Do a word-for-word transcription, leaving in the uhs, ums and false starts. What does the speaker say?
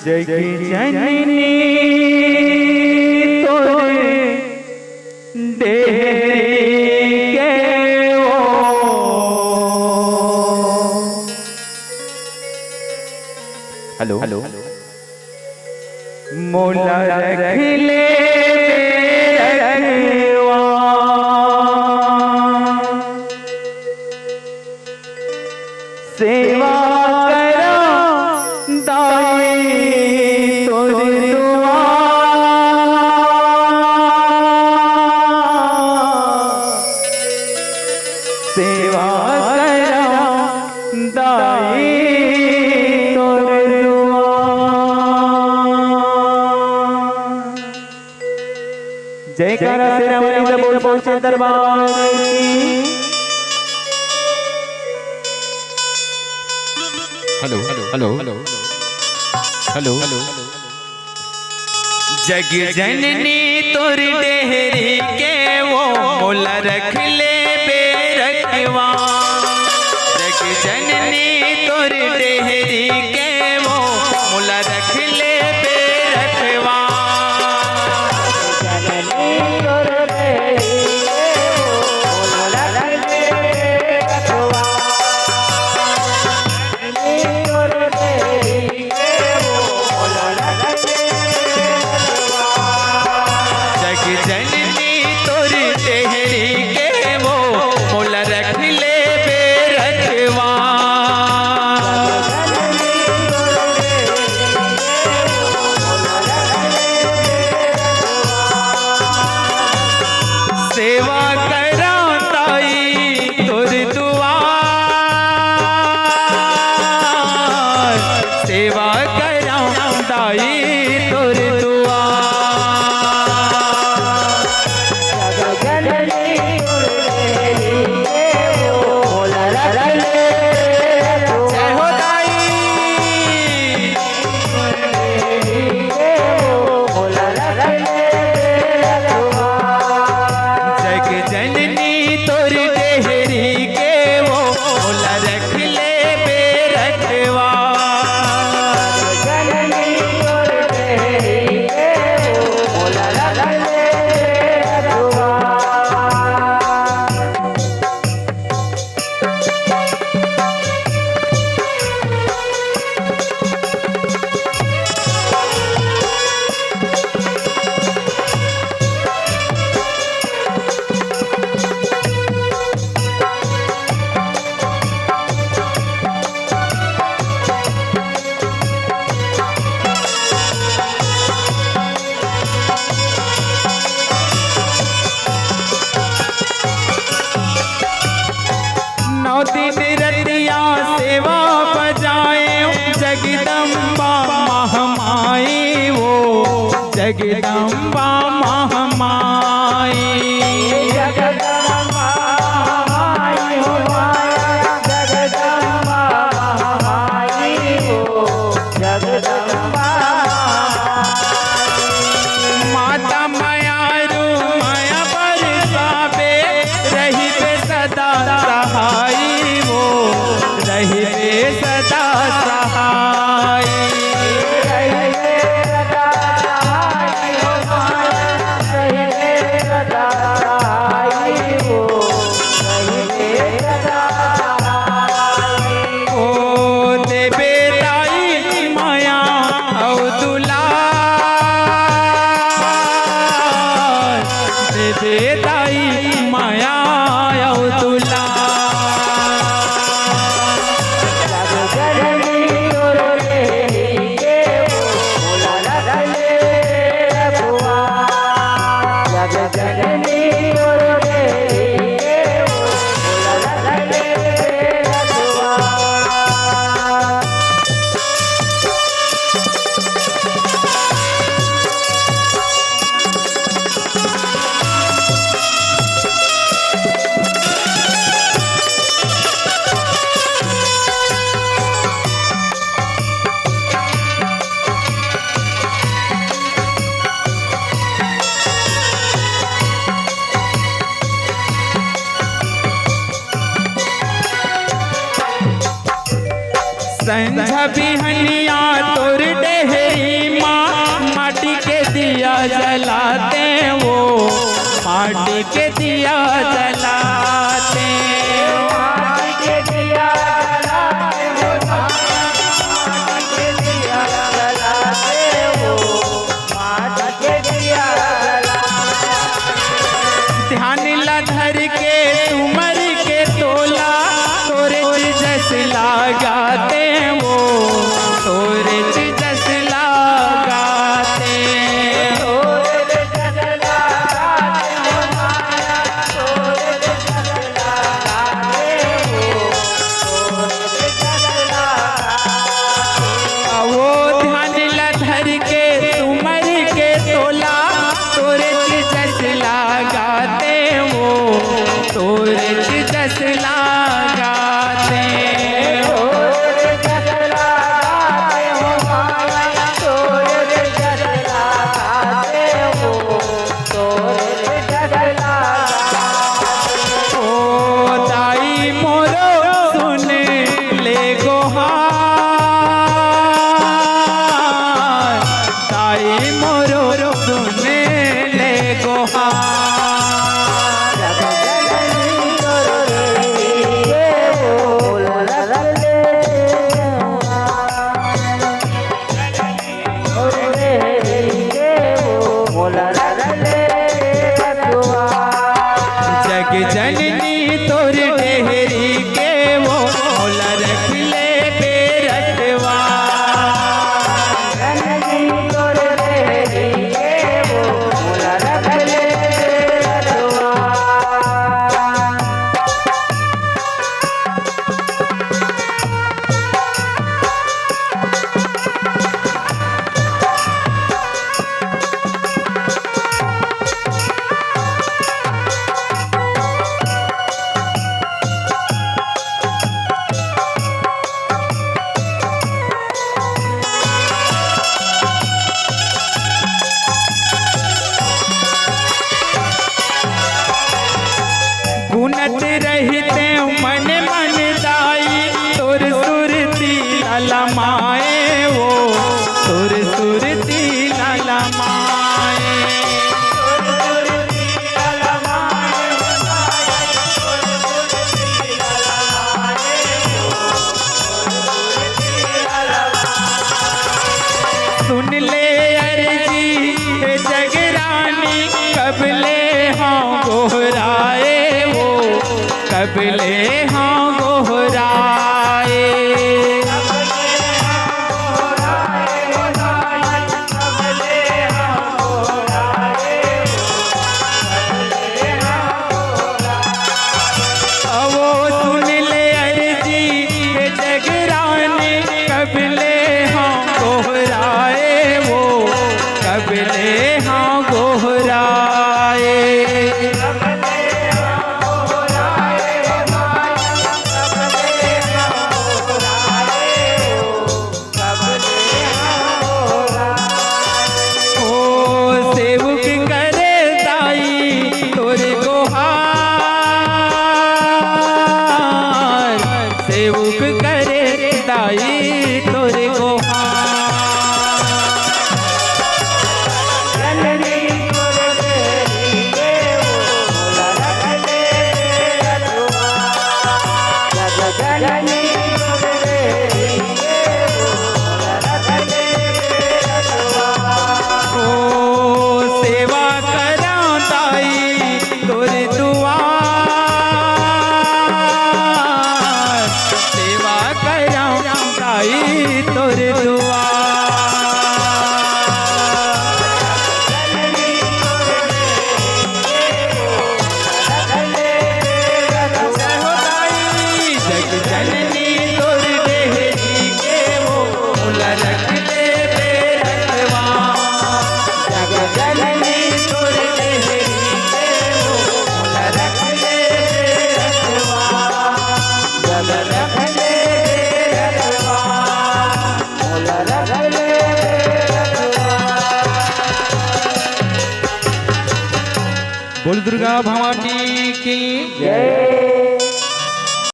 जग जननी तोर डेहरी के ओ। Hello, hello. मोला रख ले रखवा, सेवा करा दाई तोर दुआर, सेवा करा दाई तोर दुआर। जयकारा शेरावाली दा बोल, बोल सच्चे दरबार की। Hello, hello, hello, hello, hello. जग जननी तोर डेहरी के ओ, मोला रख ले बेरखवा। जग जननी तोर डेहरी के ओ, मोला रख ले बेरखवा। जग जननी तोर डेहरी के ओ, मोला रख ले बेरखवा। सेवा करा दाई तोर दुआर, सेवा करा दाई तोर दुआर। जय हो दाई। जग जननी तोर डेहरी के ओ, मोला रख ले बेरखवा। नौ दिन रतिया सेवा बजाए, जगदम्बा महामाई ओ, जगदम्बा महामाई। जगदम्बा महामाई हो माया, जगदम्बा महामाई हो। जगदम्बा। माता मयारू मया बरसाबे, रहिबे सदा सहाई ओ, रहिबे सदा सहाई। रहिबे सदा सहाई ओ माया, रहिबे सदा सहाई ओ। ओ देबे दाई मया अउ दुलार, देबे दाई मया अउ दुलार। संझा बिहनिया तोर डेहरी के दिया जलाते। ध्यान ला धर के सुमर के तोला, तोरे जस लगाते वो, तोरे जस लगाते। वो ध्यान ला धर के सुमर के तोला, तोरे जस लगाते वो, तोरे जस लगाते। ओ दाई मोरो सुन ले गोहार, दाई मोरो सुन ले गोहार। जग जननी तोर डेहरी के वो, मोला रख ले बेरतवा। गुनत रहिते मन मन दाई, तोर सुरती ललमाए वो, तोर सुरती ललमाए। सुन ले अर्जी ए जगरानी, कब ले हाँ गोहराए वो, कब ले हाँ गोहराए। अवो सुन ले अर्जी ए जगरानी, कब ले हाँ गोहराए वो, कब ले हाँ गोहराए। ओ सेवक करे दाई तोर गोहार, सेवक करे दाई तोर गोहार। ओ सेवा करौं दाई तोर दुआर, सेवा करौं दाई तोर दुआर। जय हो दाई, जग जननी तोर डेहरी के वो, मोला रख ले बेरतवा। जग जननी तोर डेहरी के वो, मोला रख ले बेरतवा। जग रख ले बेरतवा, मोला रख ले बेरतवा। बोल दुर्गा भवानी की जय।